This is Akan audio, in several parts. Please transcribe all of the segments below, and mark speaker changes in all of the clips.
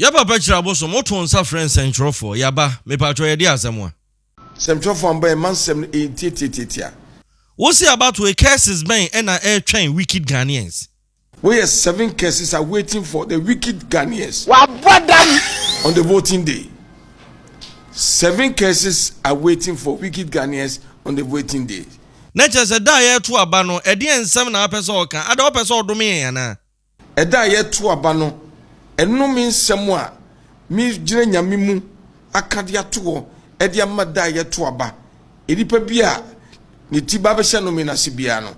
Speaker 1: Yɛ papa kyerɛ abosom, woto nsa frɛ nsɛntwerɛfoɔ, yaba, mepatwɔ yɛde asɛm a.
Speaker 2: Nsɛmtwerɛfoɔ amba yɛn ma nsɛm no ɛyɛ ntiatiatiatia.
Speaker 1: Wose abatoɔ yi curses bɛn ɛna ɛretwɛn wicked Ghanaians?
Speaker 2: Woyɛ seven curses are waiting for the wicked Ghanaians
Speaker 3: Wabɔ dam.
Speaker 2: on the voting day. Seven curses are waiting for wicked Ghanaians on the voting day.
Speaker 1: Na kyerɛ sɛ da a yɛreto aba no, ɛdeɛn nsɛm na wapɛ sɛ ɔka? Ada wopɛ sɛ ɔdome yɛn anaa?
Speaker 2: Ɛda a yɛto aba no, ɛnome nsɛm a megyina Nyame mu aka de ato hɔ de ama da a yɛto aba. Nnipa bi a ne ti ba bɛhyɛ nnome no ase biara no,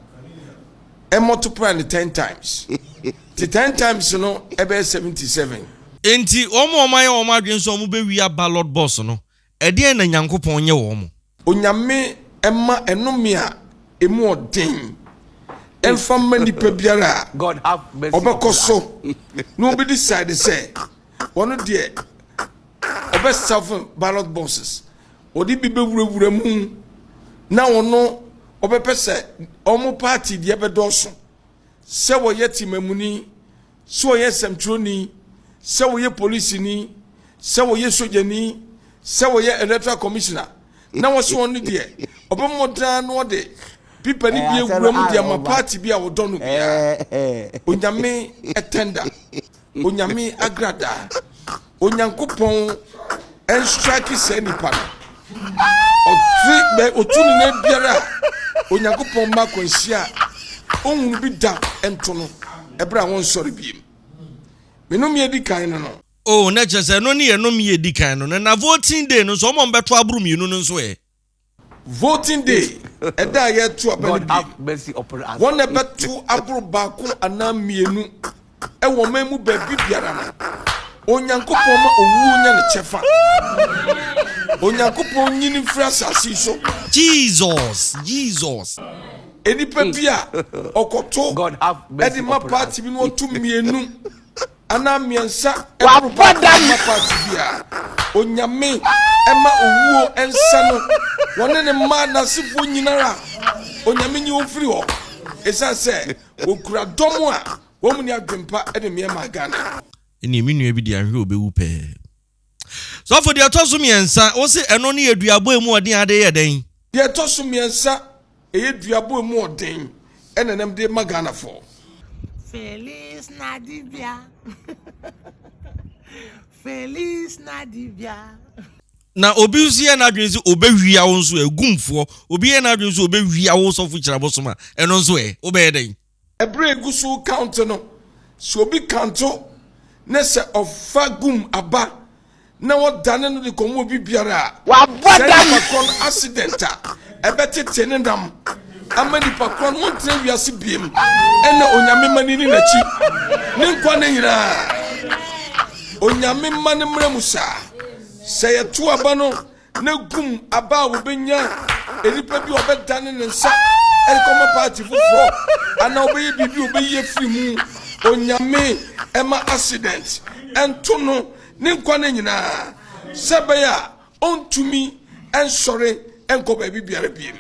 Speaker 2: ɛmultiply no 10 times. Nti 10 times no ɛbɛyɛ 77.
Speaker 1: Enti wɔn a wɔayɛ wɔn adwene sɛ wɔbɛwia ballot box no, ɛdeɛn na Nyankopɔn nyɛ wɔn?
Speaker 2: Onyame mma ɛnome a emu ɔden ɛmfa mma nipa biara a ɔbɛkɔ so na ɔbɛ decide sɛ ɔno deɛ ɔbɛ stuff ballot boxes, ɔde bi bɛwurawura mu na ɔno ɔbɛpɛ sɛ ɔmo party deɛ bɛdɔɔso, sɛ wɔyɛ temamuni, sɛ wɔyɛ nsɛmtwerɛni, sɛ wɔyɛ polisini, sɛ wɔyɛ sogyani, sɛ wɔyɛ electoral commissioner, na wɔsɛ wɔn no deɛ ɔbɛmmɔdaa na ɔde pipa no bi awura mu de ama party bi a wɔdɔ no biara. Onyame ɛtɛnda, Onyame agradaa, Onyankopɔn ɛnstrike saa nipa no. Ɔtwe bɛ otu ne nan biara a, Onyankopɔn ma akwanhyia a ɔnhunu bi da nto no ɛberɛ a wɔnsɔre biem. Me nnome adi kan no.
Speaker 1: Oh, na kyerɛ sɛ ɛno ne yɛn nnome a edi kan no. Na voting day no nso, wɔn a wɔbɛto aboro mmienu no nso ɛ?
Speaker 2: Voting day, ɛda a yɛreto aba no bi, wɔn na ɛbɛto aboro baako anaa mmienu wɔ ɔman mu baabi biara no, Onyankopɔn ma owuo nya ne kyɛfa. Onyankopɔn nyi no mfiri asase yi so.
Speaker 1: Jesus! Jesus!
Speaker 2: Nnipa bi a ɔkɔto de ma party bi na ɔto mmienu anaa mmiɛnsa ɛboro
Speaker 3: Wabɔ
Speaker 2: baako
Speaker 3: dam.
Speaker 2: ma party bi a, Onyame ɛma owuo nsa no, wɔne ne mma n'asefoɔ nyinara, Onyame nyi wɔn firi hɔ, ɛsiane sɛ wɔkura dɔm a wɔn nni adwempa de mmeɛma Ghana.
Speaker 1: Ɛneɛ me nua bi deɛ anhwɛ ɔbɛwu pɛɛ. Sɔfo, deɛ ɛtɔ so mmiɛnsa, wo se ɛno ne yɛ duabɔ emu ɔden ade yɛ dɛn?
Speaker 2: Deɛ ɛtɔ so mmiɛnsa, ɛyɛ duabɔ emu ɔden ɛna nam de ma Ghanafoɔ.
Speaker 3: Feliz Nadibia. Feliz Nadibia.
Speaker 1: Na obi nso yɛ n'adwene sɛ ɔbɛwia wo nso ɛ, gumfoɔ, obi yɛ n'adwene sɛ ɔbɛwia wo sɔfo Kyirabosom a, ɛno nso ɛ, wobɛyɛ dɛn?
Speaker 2: Ɛberɛ a ɛgu so count no, sɛ obi kanto na sɛ ɔfa gum aba na wɔdane no de kɔma obi biara a,
Speaker 3: Wabɔ
Speaker 2: saa
Speaker 3: dam.
Speaker 2: nipa korɔ no accident a ɛbɛtete ne nam ama nipa korɔ no ɔntena wiase biem, ɛna Onyame ma no ni n'akyi ne nkwa nna nyinaa. Onyame mma no mmra mu saa. Sɛ yɛto aba no na gum aba a wɔbɛnya nnipa bi a ɔbɛdane ne nsa de kɔma party foforɔ anaa ɔbɛyɛ biribi a ɔbɛyi afiri mu, Onyame ɛma accident ɛnto no ne nkwa no nyinaa sɛ ɛbɛyɛ a ɔntumi ɛnsɔre ɛnkɔ baabi biara biem.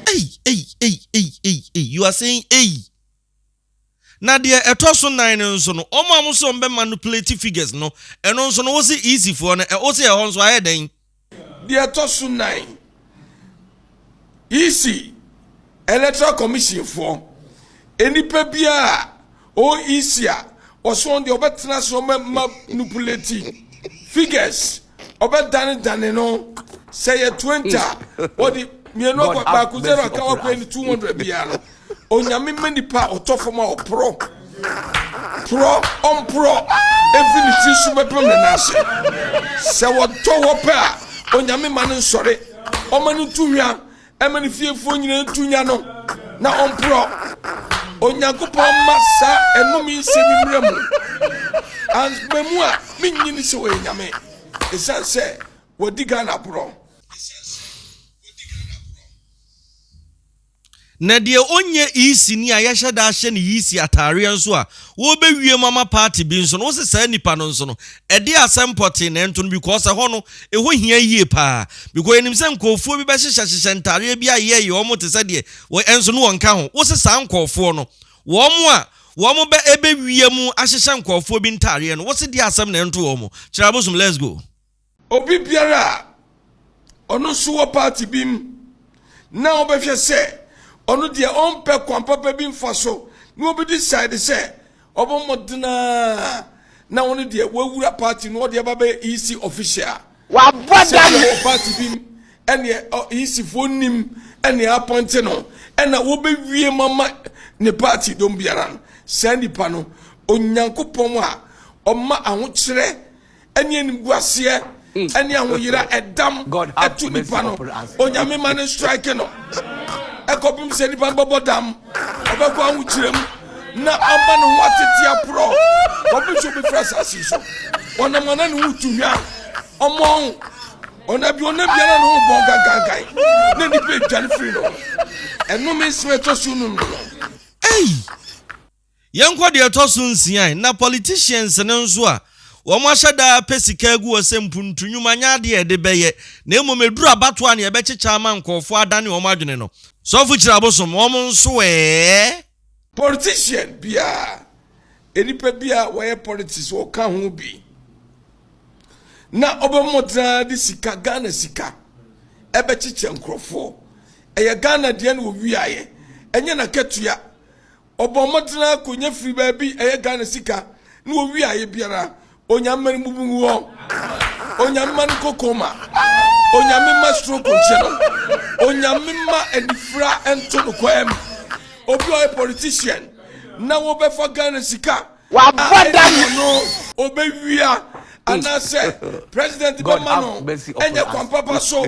Speaker 1: Ei ei ei ei ei ei you are saying ei. Na deɛ ɛtɔ so nan no nso no, wɔn a wɔn sɛ wɔn bɛ manipulate figures no, ɛno nso no wose EC foɔ no, wose ɛhɔ nso ayɛ dɛn?
Speaker 2: Deɛ ɛtɔ so nan, EC, Electoral Commission foɔ, nnipa biara a ɔwɔ EC a wɔso wɔn deɛ ɔbɛtena ase wɔn manipulate figures, ɔbɛdanedane no, sɛ yɛ 20 a, wɔde mmienu akɔ baako zero aka wakɔ yɛ no 200 biara no, Onyame ma nipa a ɔtɔ fam a ɔporɔ porɔ ɔmporɔ ɛmfiri ne tiri so bɛpem ne nan ase. Sɛ wɔtɔ hɔ pɛ a, Onyame ma no nsɔre, ɔma no ntu hwa, ɛma ne fiefoɔ nyinaa ntu nya no na ɔmporɔ. Onyankopɔn ma saa ɛnome nsɛm yi mmra mu. Amma mu a, mennye ni sɛ ɔyɛ Nyame, ɛsiane sɛ wadi Ghana borɔ.
Speaker 1: Na deɛ ɔnyɛ EC ni a yɛahyɛ da ahyɛ no EC ataareɛ nso a wɔrebɛwie mu ama party bi nso no, wose saa nipa no nso no, ɛdeɛ asɛm pɔtee na ɛnto no because ɛhɔ no, ɛhɔ hia yie paa because yɛnim sɛ nkurɔfoɔ bi bɛhyehyɛhyehyɛ ntaareɛ bi ayeyɛyɛ wɔn te sɛ deɛ wɔ ɛnso no wɔnka ho. Wose saa nkurɔfoɔ no, wɔn a. wɔn bɛ ɛbɛwia mu ahyehyɛ nkurɔfoɔ bi ntaareɛ no, wose deɛ asɛm na ɛnto wɔn. Kyerɛ abosom, let's go.
Speaker 2: Obi biara a ɔno nso wɔ party bi mu na ɔbɛhwɛ sɛ ɔno deɛ ɔmpɛ kwan papa bi mfa so na obi decide sɛ ɔbɔ mmɔden ara na ɔno deɛ wawura party no, ɔde aba bɛyɛ EC official.
Speaker 3: Wabɔ
Speaker 2: Sɛ
Speaker 3: dam.
Speaker 2: wɔ party bi mu ɛneɛ EC foɔ nim ɛneɛ apɔnte no ɛna wɔbɛwie mama ne party dɔm biara no, saa nipa no, Onyankopɔn a ɔma ahokyerɛ ɛne animguaseɛ ɛne ahoyera ɛdam ɛto nipa no, Onyame ma no strike no ɛkɔpem sɛ nipa no bɛbɔ dam, ɔbɛkɔ ahokyerɛ mu na ɔma ne ho atete aporɔ kɔpem sɛ obɛfiri asase so. Ɔnam ana ne ho tu hwa ɔmɔn ɔna bi ɔna biara ne ho bɔn kankankan na nipa adwane firi no. Ɛnome nsɛm ɛtɔ so num no.
Speaker 1: Ei! Yɛnkɔ deɛ ɛtɔ so nsia. Na politicians no nso a wɔn ahyɛ daa pɛ sika agu hɔ sɛ mpuntu nnwuma nyɛ adeɛ a yɛde bɛyɛ, na mmom eduru abatoɔ a ne yɛbɛkyekyɛ ama nkɔɔfoɔ adane wɔn adwene no, Sɔfo Kyerɛ Abosom, wɔn nso ɛɛ?
Speaker 2: Politician biara, nipa bi a wɔyɛ politics, wɔka ho bi na ɔbɛmmɔdena de sika, Ghana sika, ɛbɛkyekyɛ nkurɔfoɔ. Ɛyɛ Ghana deɛ na wɔwiaeɛ, ɛnyɛ n'akatua. Ɔbɔ mmɔdena akɔnya firi baabi, ɛyɛ Ghana sika na wɔwiaeɛ biara, Onyame ma no bubu ngu hɔ, Onyame ma no kokoma, Onyame ma stroke nkye no, Onyame ma anifira nto no kwaa mu. Obi a ɔyɛ politician na wɔbɛfa Ghana sika a
Speaker 3: Wabɔ dam.
Speaker 2: ɛne no ɔbɛwia anaasɛ president bɛma no, ɛnyɛ kwan papa so,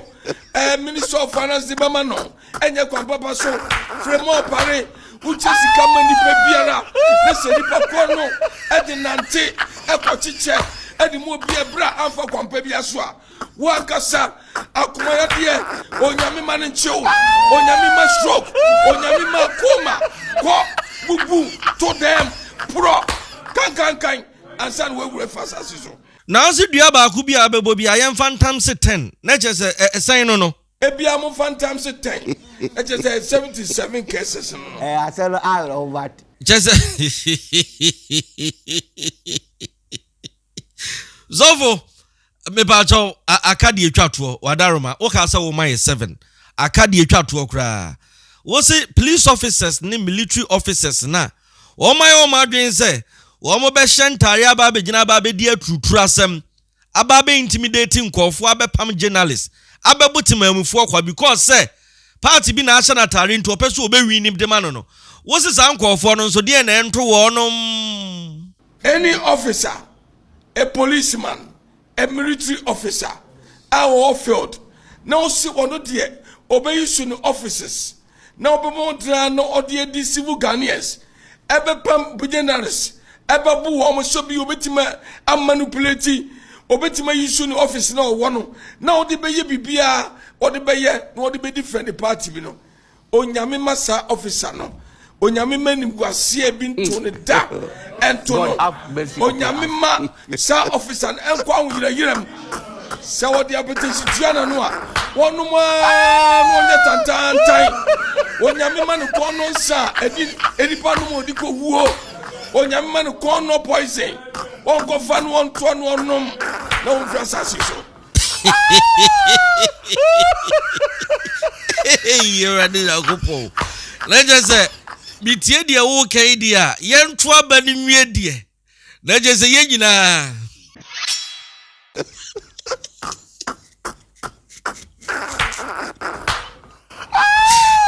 Speaker 2: Minister of Finance de bɛma no, ɛnyɛ kwan papa so. Frema Ɔpare, wokyɛ sika ma nipa biara na sɛ nipa kɔ no ɛde nante ɛkɔ kyekyɛ ɛde mu obi ɛbrɛ a amfa kwan pa bi aso a, wankasa akomayadeɛ, Onyame ma no nkyew, Onyame ma stroke, Onyame ma coma, kɔ bubu to dɛm porɔ kankankan ansa na wawura fa asase so.
Speaker 1: Nanso dua baako bi a bɛbɔ bi a yɛmfa ntam se 10 na kyerɛ sɛ ɛsɛn no.
Speaker 2: Ebia momfa ntam se 10, ɛkyerɛ sɛ 77 cases no.
Speaker 4: Ɛyɛ asɛm no awerɛho but.
Speaker 1: Kyerɛ sɛ sɔfo, mepaakyɛw, aka deɛ etwa toɔ. Wadaroma, woka sɛ woma yɛ 7, aka deɛ etwa toɔ koraa. Wose police officers ne military officers na wɔn ayɛ wɔn adwene sɛ wɔn bɛhyɛ ntaare aba abɛgyina aba abɛdi aturuturu asɛm, aba abɛ intimidate nkɔɔfoɔ, abɛpam journalist, abɛbo temamufoɔ kwa because sɛ party bi na ahyɛ n'ataare nti ɔpɛ sɛ ɔbɛwi nim de ma no. Wose saa nkɔɔfoɔ no nso, deɛ na ɛnto wɔnom?
Speaker 2: Any officer, a policeman, a military officer a wɔwɔ field na ɔsi ɔno deɛ ɔbɛyi so ne offices na ɔbɛbɔ dra na ɔde adi civil Ghanaians, ɛbɛpam journalists, ɛbɛbo wɔn so bi, obɛtumi amanipulate, obɛtumi ayi so ne office na ɔwɔ no na ɔde bɛyɛ biribiara ɔde bɛyɛ na ɔde bɛdi friend party bi no, Onyame ma saa officer no, Onyame ma nimguaseɛ bi nto ne da ɛnto no. Onyame ma saa officer no ɛnkɔ ahoyerɛyerɛ mu sɛ wɔde apɛtɛsi tua n'ano a wɔnom aa na ɔnyɛ tantantan. Onyame ma no kɔn no nsa a ɛdi nipa nom a ɔde kɔ wuo. Onyame ma no kɔn no poison, wɔnkɔfa no, wɔntoa no, ɔnom na wɔmfiri asase so.
Speaker 1: Awurade Nyankopɔn, na kyerɛ sɛ metie deɛ woka yi deɛ a, yɛnto aba no nwie deɛ, na kyerɛ sɛ yɛn nyinaa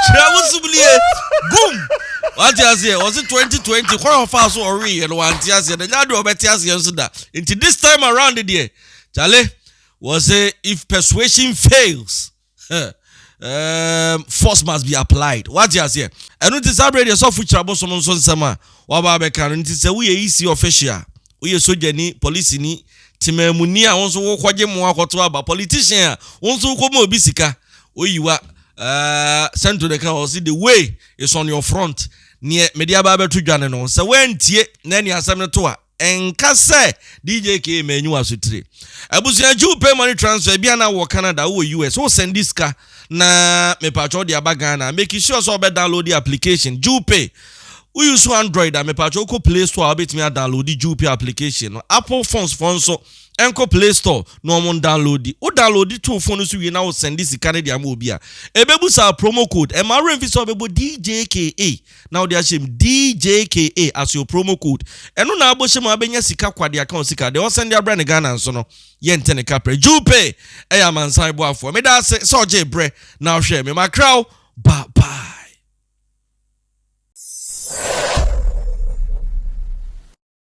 Speaker 1: kyerɛ wo som nie boom. Wate aseɛ? Ɔse 2020 kwan a ɔfaa so ɔweeɛ no, wante aseɛ na nyɛ adeɛ ɔbɛte aseɛ nso da. Nti this time around deɛ, kyale, wɔse if persuasion fails, force must be applied. Wate aseɛ? Ɛno nti saa berɛ deɛ, sɔfo Kyerɛ Abosom nso nsɛm a waba abɛka no nti, sɛ woyɛ EC official, woyɛ sogyani, polisini, temamuni a wo nso wokɔgye mmoa akɔto aba, politician a wo nso wokɔma obi sika oyiwa sɛnto de ka, ɔse the way is on your front. Neɛ mede aba abɛto dwane no, sɛ woantie na ɛne asɛm no to a, ɛnka sɛ DJ K manyi w'asotire. Abusua, Jew Pay money transfer bi ana wɔ Canada, wowɔ US, wo send sika na mepatwɛ wode aba Ghana, make sure sɛ wobɛ download the application Jew Pay. Wo use Android a, mepatwa wokɔ Play Store a, wobɛtumi adownload Jupay application no. Apple phones foɔ nso ɛnkɔ Play Store na wɔn download. Wo download to phone no so wie na wo send sika no de ama obi a, ɛbɛbu saa promo code. Ɛma werɛ mfi sɛ wobɛbɔ DJKA na wode ahyɛ mu, DJKA as your promo code. Ɛno na abɔhyɛ mu a, wabɛnya sika kwade aka wo sika deɛ ɔsend abrɛ ne Ghana nso no. Yɛnte ne kaprɛ. Jupay ɛyɛ amansan boafoɔ. Meda ase sɛ ɔgye berɛ na ɔhwɛ me. Makraw, bye bye.